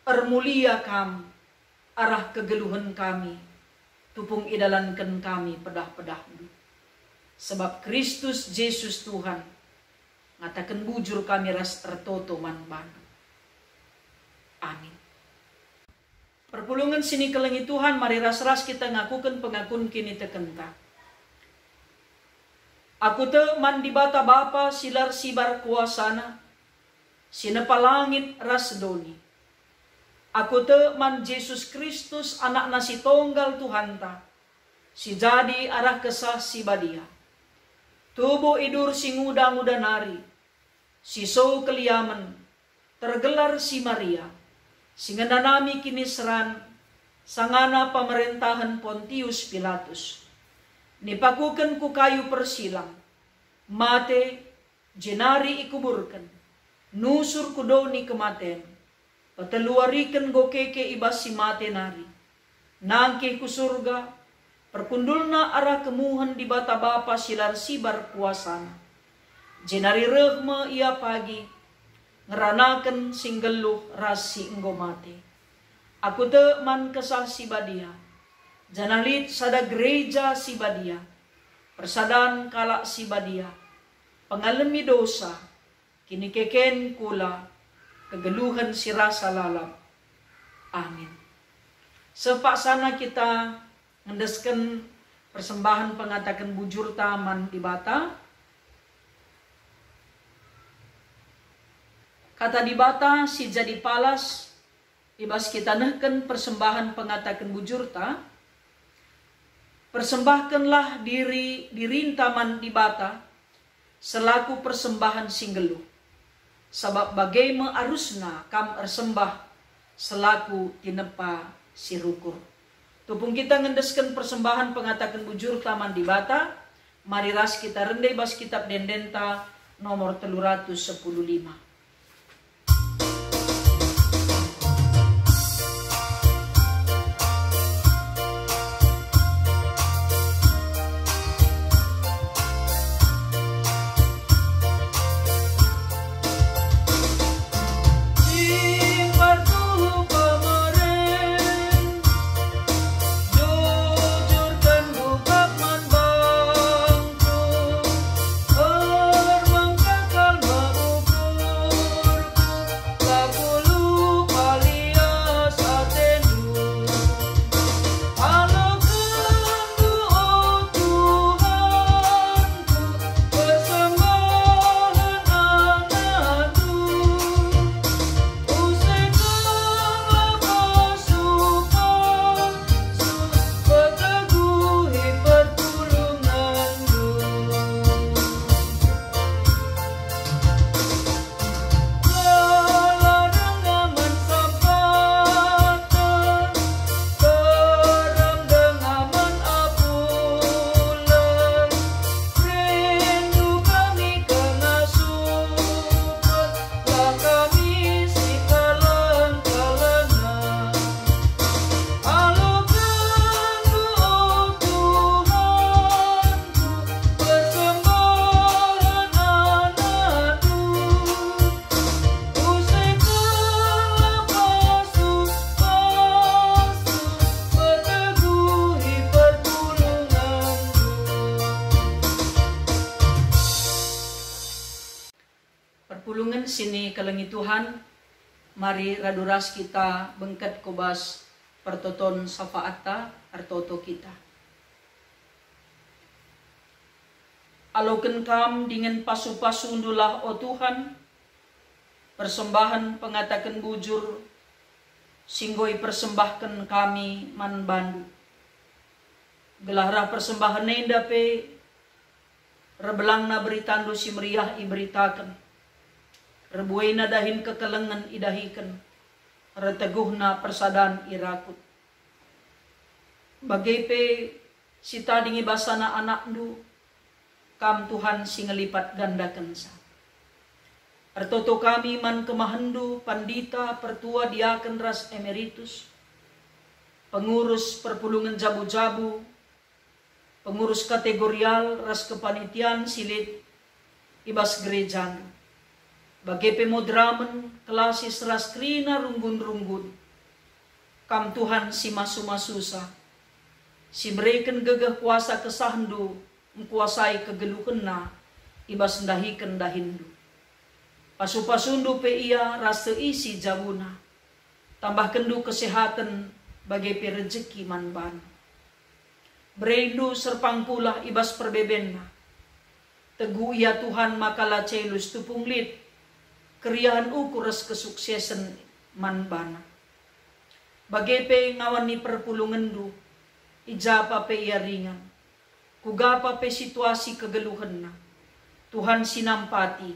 ermulia Kam, arah kegeluhen kami, tupung idalanken kami pedah-pedahNdu. Sebab Kristus Jesus Tuhan, ngataken bujur kami ras ertoto man baNdu. Amin. Perpulungen si nikelengi Tuhan, mari ras-ras kita ngakuken pengakun kinitekenta. Aku tek man Dibata Bapa si la ersibar kuasaNa, si nepa langit ras doni. Aku tek man Jesus Kristus, AnakNa si Tonggal Tuhanta, si jadi arah Kesah Si Badia. Tubuh idur si nguda-nguda nari, si so keliamen, tergelar si Maria, si ngenanami kiniseran, sangana pemerentahen Pontius Pilatus. Nipakuken ku kayu persilang, mate, jenari ikuburken, nusur ku doni kematen, peteluariken enggo keke i bas si mate nari, nangkih ku Surga, perkundulna arah kemuhen Dibata Bapa si la ersibar kuasaNa. Jenari reh me Ia pagi, ngeranaken si nggeluh ras si enggo mate. Aku tek man Kesah Si Badia, janah lit sada gereja si badia, persadan kalak si badia, pengalemi dosa, kinikeken kula, kegeluhen si rasa lalap. Amin. Seh paksana kita ngendesken persembahen pengataken bujurta man Dibata. Kata Dibata si jadi palas i bas kita nehken persembahen pengataken bujurta, persembahkenlah diri, dirinta man Dibata selaku persembahen si nggeluh, sabap bage me arusna kam ersembah selaku tinepa si rukur. Tupung kita ngendesken persembahen pengataken bujurta man Dibata, mari ras kita rende bas Kitab Ende-endenta nomor telu ratus sepuluh lima. Kelengi Tuhan, mari radu ras kita bengket ku bas pertoton syafaatta, ertoto kita. Aloken Kam dingen pasu-pasundulah, o Tuhan, persembahen pengataken bujur si enggo ipersembahken kami man Bandu. Gelah reh persembahen enda pe, erbelangna beritandu si meriah iberitaken, erbuena dahin kekelengen idahiken, erteguhna persadan irakut. Bage pe si tading i bas anak-anakndu, Kam Tuhan si ngelipat gandakenca. Ertoto kami man kemahenndu, pandita, pertua, diaken ras emeritus, pengurus perpulungen jabu-jabu, pengurus kategorial ras kepanitian si lit i bas gerejandu. Bage pe moderamen, kelasis ras kerina runggun-runggun. Kam Tuhan si masu-masusa, si mereken gegeh kuasa kesahndu mekuasai kegeluhenna i bas ndahiken dahinndu. Pasu-pasundu pe ia ras seisi jabuna. Tambahkenndu kesehaten bage pe rejeki man bana. Bereindu serpang pulah i bas perbebenna. Tegu ia Tuhan maka la celus tupung lit keriahen ukur ras kesuksesen man bana. Bage pe ngawan ni perpulungenndu, i ja pa pe ia ringan, kuga pa pe situasi kegeluhenna. Tuhan si nampati,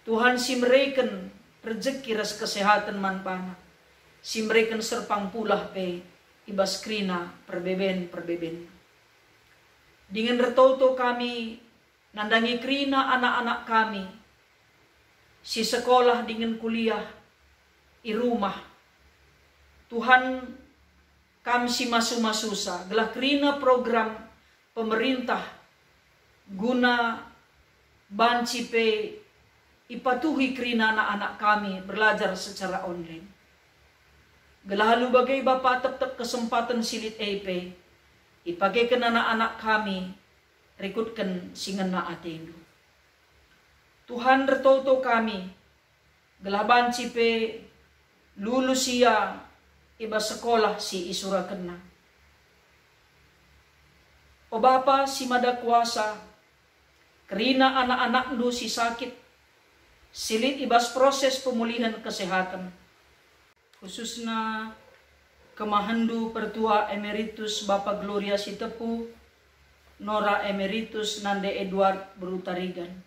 Tuhan si mereken rejeki ras kesehaten man bana, si mereken serpang pulah pe i bas kerina perbeben-perbebenna. Dingen ertoto kami nandangi kerina anak-anak kami si sekolah dingen kuliah i rumah. Tuhan, Kam si masu-masusa, gelah kerina program pemerintah guna banci pe ipatuhi kerina anak-anak kami belajar secara online. Gelah alu bage Bapa tep-tep kesempaten si lit e pe ipakeken anak-anak kami rikutken si ngena atendu. Tuhan, ertoto kami, gelah banci pe lulus ia i bas sekolah si isurakenna. O Bapa si Mada Kuasa, kerina anak-anakndu si sakit, si lit i bas proses pemulihen kesehaten, khususna kemahenndu Pertua Emeritus Bapa Gloria Sitepu, Nora Emeritus Nande Edward Beru Tarigan.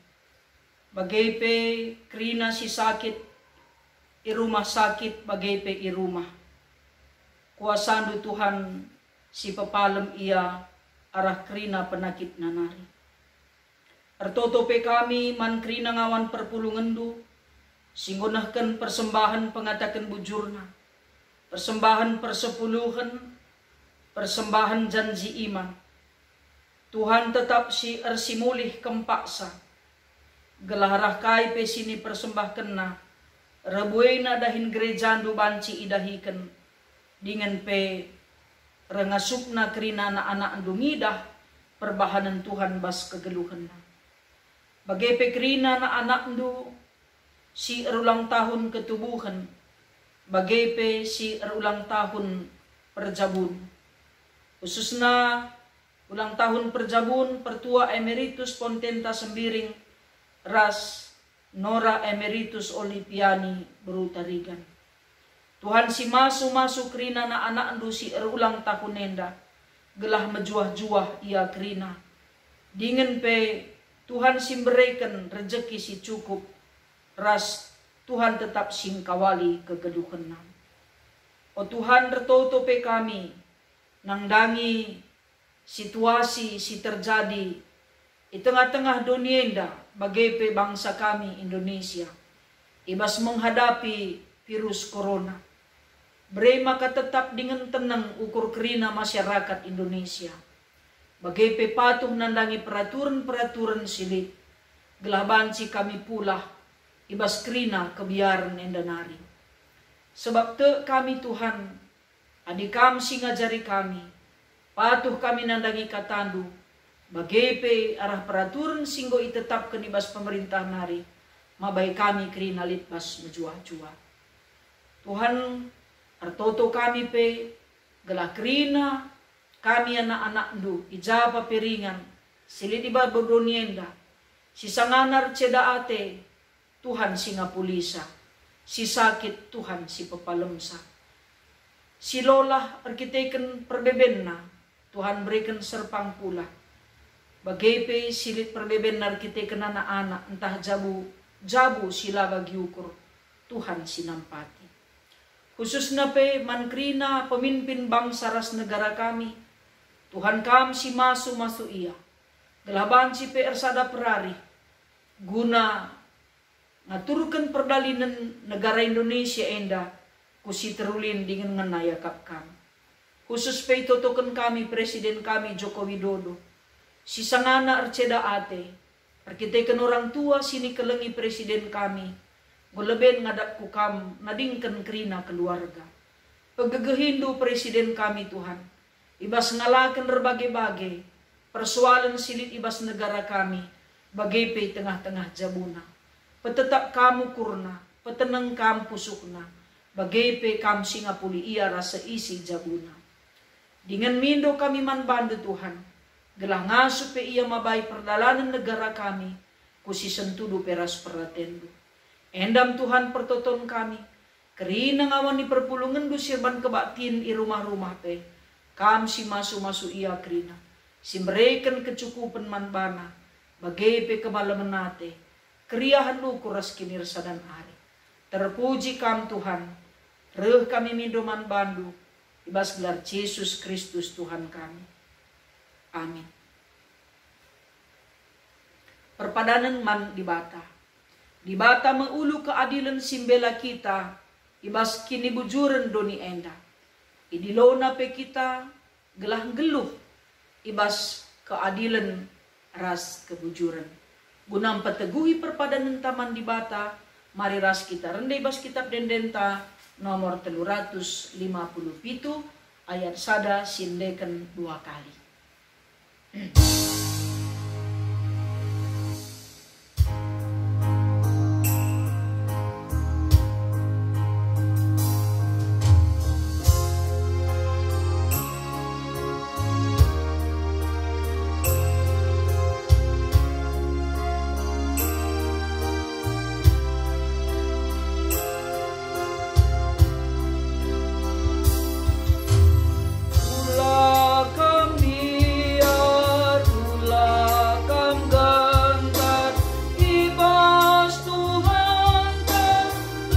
Bage pe kerina si sakit i rumah sakit bage pe i rumah. KuasaNdu Tuhan si pepalem ia arah kerina penakitna nari. Ertoto pe kami man kerina ngawan perpulungenNdu, si enggo nehken persembahen pengataken bujurna, persembahen persepuluhen, persembahen janji iman. Tuhan tetap si ersimulih kempaksa, gelah arah kai pe si nipersembahkenna, rebuena dahin gerejaNdu banci idahiken, dingen pe rengasupna kerina anak-anakNdu ngidah perbahanen Tuhan bas kegeluhenna. Bage pe kerina anak-anakNdu si erulang tahun ketubuhen, bage pe si erulang tahun perjabun. Khususna ulang tahun perjabun Pertua Emeritus Pontenta Sembiring ras Nora Emeritus Oliviani Beru Tarigan. Tuhan si masu-masu kerina anak-anakNdu si erulang tahun enda, gelah mejuah-juah ia kerina. Dingen pe Tuhan si mbereken rejeki si cukup, ras Tuhan tetap si ngkawali kegeluhenna. O Tuhan, ertoto pe kami nandangi situasi si terjadi i tengah-tengah doni enda, bage pe bangsa kami Indonesia, i bas menghadapi virus corona. Bere maka tetap dingen teneng ukur kerina masyarakat Indonesia, bage pe patuh nandangi peraturen-peraturen si lit, gelah banci kami pulah i bas kerina kebiaren enda nari. Sebab tek kami, Tuhan, adi Kam si ngajari kami, patuh kami nandangi kataNdu, bage pe arah peraturen si enggo itetapken i bas pemerintah nari, mabai kami kerina lit bas mejuah-juah. Tuhan, ertoto kami pe, gelah kerina kami anak-anakNdu i ja pe ringan si lit i babo doni enda, si sangana erceda ate, Tuhan si ngapulisa, si sakit, Tuhan si pepalemsa, si lolah erkiteken perbebenna, Tuhan bereken serpang pulah. Bage pe si lit perbebenna erkiteken anak-anak ntah jabu, jabu si la bagi ukur, Tuhan si nampati. Khususna pe man kerina pemimpin bangsa ras negara kami, Tuhan Kam si masu-masu ia, gelah banci pe ersada perarih guna ngaturken perdalinen negara Indonesia enda ku si terulin dingen ngena iakap Kam. Khusus pe itotoken kami Presiden kami Joko Widodo, si sangana erceda ate, erkiteken orang tua si nikelengi Presiden kami, enggo leben ngadap ku Kam nadingken kerina keluarga. PegegehiNdu Presiden kami, Tuhan, i bas ngalaken erbage-bage persoalen si lit i bas negara kami, bage pe i tengah-tengah jabuna. Petetap Kam ukurna, peteneng Kam pusuhna, bage pe Kam si ngapuli ia ras seisi jabuna. Dingen mindo kami man baNdu, Tuhan, gelah ngasup pe ia mabai perdalanen negara kami ku si sentudu pe ras peratenNdu. Enda me, Tuhan, pertoton kami, kerina ngawan ni perpulungenNdu si erban kebaktin i rumah-rumah pe, Kam si masu-masu ia kerina, si mbereken kecukupen man bana, bage pe kemalemen ate, keriahen ukur ras kinirsadan ari. Terpuji Kam, Tuhan, reh kami mindo man baNdu, i bas gelar Jesus Kristus Tuhan kami. Amin. Perpadanen man Dibata. Dibata me ulu keadilen si mbela kita i bas kinibujuren doni enda. IdiloNa pe kita gelah nggeluh i bas keadilen ras kebujuren. Guna mpeteguhi perpadanenta man Dibata, mari ras kita rende i bas Kitap Ende-Endenta nomor telu ratus lima puluh pitu, ayat sada si endeken dua kali. Ula kam mbiar, ula kam gentar, i bas Tuhanta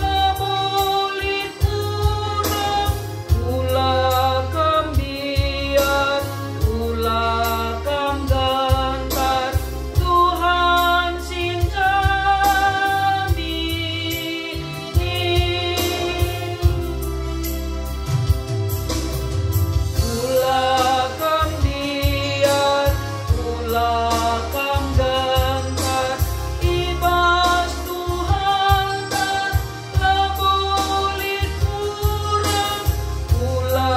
labo lit kurang. Ula kam mbiar, ula kam gentar, Tuhan si njamini. Ula kam mbiar, ula kam gentar, i bas Tuhanta labo lit kurang. Ula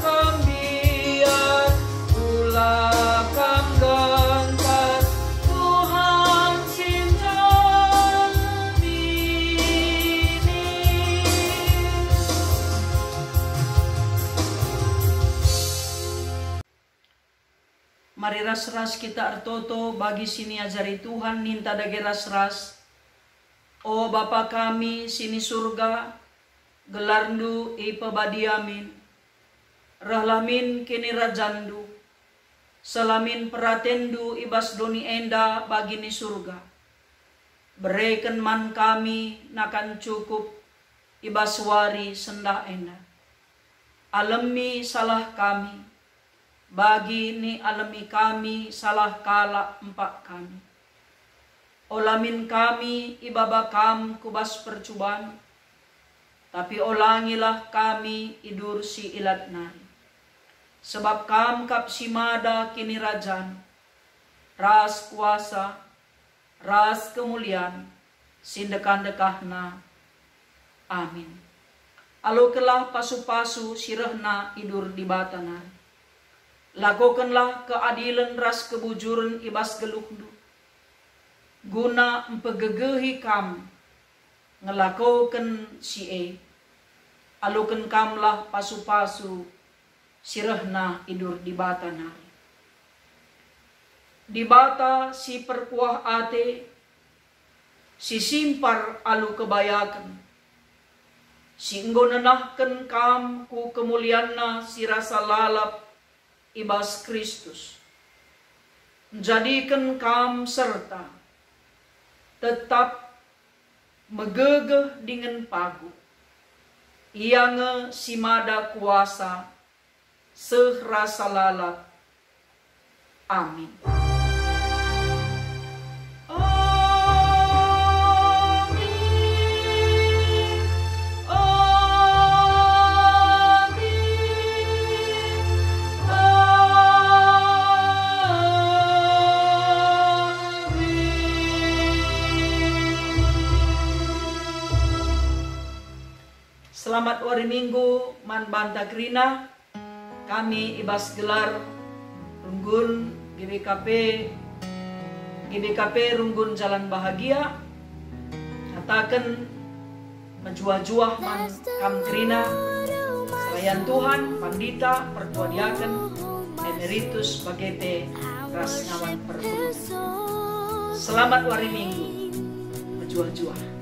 kam mbiar, ula kam gentar, Tuhan si njamini. Mari ras-ras kita ertoto bagi si niajari Tuhan, ninta dage ras-ras. O Bapa kami si ni Surga, gelarNdu ipebadia min. Rehlah min kinirajanNdu. Sehlah min peratenNdu i bas doni enda bagi ni Surga. Bereken man kami nakan cukup i bas wari sendah enda. Alemi salah kami, bagi ni alemi kami salah kalak empak kami. Ola min kami ibaba Kam ku bas percuban, tapi olangilah kami idur si ilat nari. Sebab Kam kap si mada kinirajan, ras kuasa, ras kemulian si ndekah-ndekahna. Amin. Alokenlah pasu-pasu si rehna idur Dibata nari. Lakokenlah keadilen ras kebujuren i bas geluhndu. guna mpegegehi kam ngelakoken si e, aloken kamlah pasu-pasu si rehna i bas Dibata nari. Dibata si perkuah ate, si simpar alu kebayaken, si enggo nenahken kam ku kemulianNa si rasa lalap i bas Kristus, njadiken kam serta tetap megegeh dingen pagu. Ia nge si mada kuasa seh rasa lalap. Amin. Amin. Amin. Amin. Selamat wari Minggu man banta kerina. Kami i bas gelar Runggun G B K P, G B K P Runggun Jalan Bahagia, kataken mejuah-juah man kam kerina, serayan Tuhan, Pandita, Pertua Diaken, Emeritus, Bagete, ras ngawan pergulungen. Selamat wari Minggu, mejuah-juah.